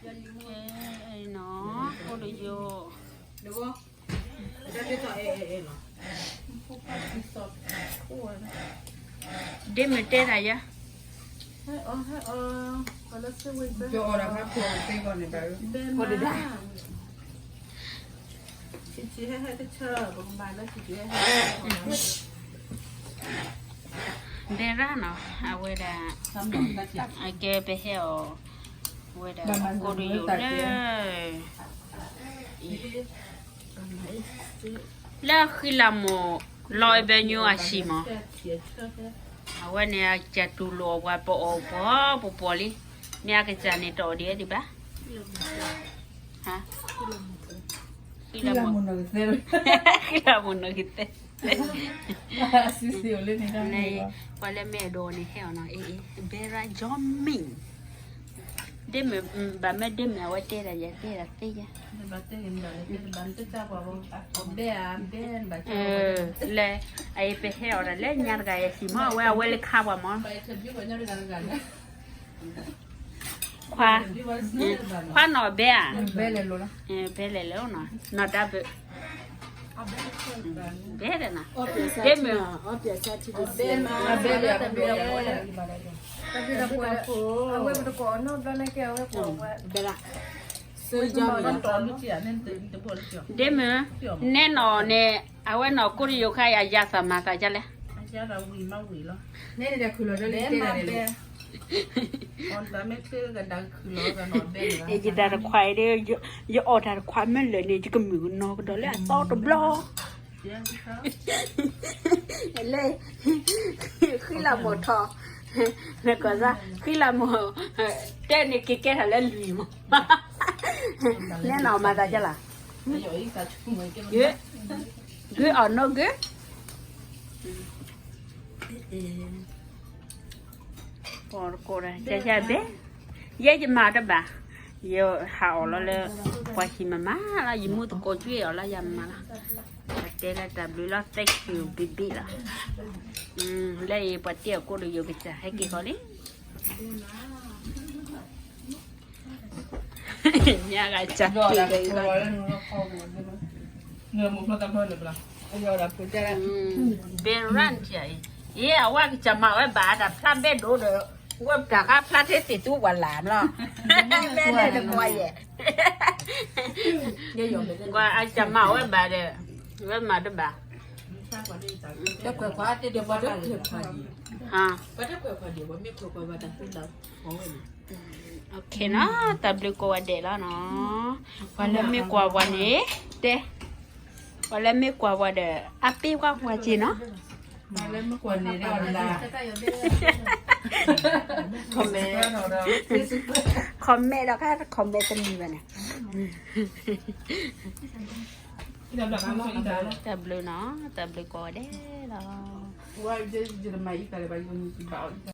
ကဲနီၤ, အိၣ်ဒီးယိာ်, ဒ့မုၣ်တဲတၢ်ယၤ, ဘဲရၣ်နီၤ, အဝဲဒၣ်, အကဲပဟဲအီၤ, ဝဲဒၣ်ကိၣ်တယိာ်လၢ လၢဃံလၤမိၢ်လီၤအဲၣ်ဘဲညိအဟံၣ်မး, အဝဲန့ၣ်အကစၢ်တူၢ်လိာ်အပှၤပအီၣ်ပှၤပပှီၢ်လံ, မ့ၢ်အကစၢ်န့ၣ်တအီၣ်ဒံးဒံးဘၣ်, ဃံလၤမိၢ်, ဃံလၤမိၢ်နီၢ်ကသဲ, ပှၤလၢမ့ၢ်အဒိန့ၣ်ဟဲအီၤနီၤ, အ့ၣ်, ဘဲရၣ် John Min ဒ့မုၣ်, ဘၣ်မ့ၢ်ဒ့မုၣ်အဝဲတဲဒၣ်ယၤ, တဲဒၣ်သ့ယၤ, လၢ, အအံၤပဟဲအီၤဒၣ်လၢညါတဂၤအံၤဟံၣ်မး, အဝဲ, အဝဲလၢခါပှၤမး, ခွါ, ခွါနီၢ်ဘဲဧါ, ဘဲလဲၣ်လၢနီၤ, နီၢ်တၢ်ဘၢ, ဘဲလဲၣ်နီၤ, ဒ့မုၣ်, ဒ့မုၣ်, နဲနီၢ်န့ၣ် အဝဲနီၢ်ကိၣ်တယိာ်ခါအံၤ အယၤသးမၤသးဒ်လဲၣ်, ယတၢ်တခွါအံၤဒီး ယအီၣ်တၢ်တခွါမ့ၢ်လၢာ်န့ၣ် ယကမုာ်ကနီၤကဒီးလၢအသီတဘျီ, လၢ, ဃံလၤမိၢ်ထီၣ်, နကီၢ်သး, ဃံလၤမိၢ်, တဲန့ၣ်က့ၤကဲထီၣ်လၢလွံၢ်မး, နဲနီၢ်မၤသးဒ်လဲၣ်, good or no good, ပီတကိးဒီး ကဲကဲဘဲ, ယဲယမၤတဘၣ်, ယဟးအီၣ်လီၤလၢ, ပှၤဟံၣ်မမၤလီၤ, ယမူသကိးကွံာ်အီၤလီၤ ယမၤလီၤ, ပတဲလၢတၢ်ဘျုးလီၤ thank you ဘံၣ်ဘံၣ်လီၤ, လၢအံၤပှၤတဲအီၤကိၣ်တယိာ်ကစၢ် ဟဲက့ၤဃီလံ ညါဂၤစၢ်တ့ၢ်ဂၤအံၤ, ဘဲရၣ်, အံၤ အဝဲကစၢ်မၤဝဲဘၣ်တၢ်ဖျါဘဲဒိၣ်ဒီး, ဝဲတၢ်ဃါဖျါထဲသ့ၣ်သူဝဲလၢ်မးလီၤ, ဘဲလဲၣ်တကွၢ်ယဲၢ်, ကွၢ်အကစၢ်မၤဝဲဘၣ်ဒီး, ဝဲမၤတဘၣ်, တခွဲးခွါတ့ၢ်ဒီးပှၤတခွဲးခွါဒံး, ပှၤတခွဲးခွါဒံး ပှၤမ့ၢ်ခွဲးခွါဘၣ်တၢ်သူတၢ်ဖီဝဲန့ၣ် နီၤ, တၢ်ဘျုးကိးဂၤဒဲးလီၤနီၤ, ပှၤလၢမ့ၢ်ကွၢ်ပှၤန့ၣ်, တဲ, ပှၤလၢမ့ၢ်ကွၢ်ပှၤဒီး အပ့ၤကွၢ်ကွၢ်က့ၤနီၤ, လၢမ့ၢ်ကွၢ်န့ၣ်ဒီး comment ဒီး comment တမံၤဘၣ်န့ၣ် တၢ်ဘျုးနီၤ, တၢ်ဘျုးကိးဂၤဒဲးလီၤ.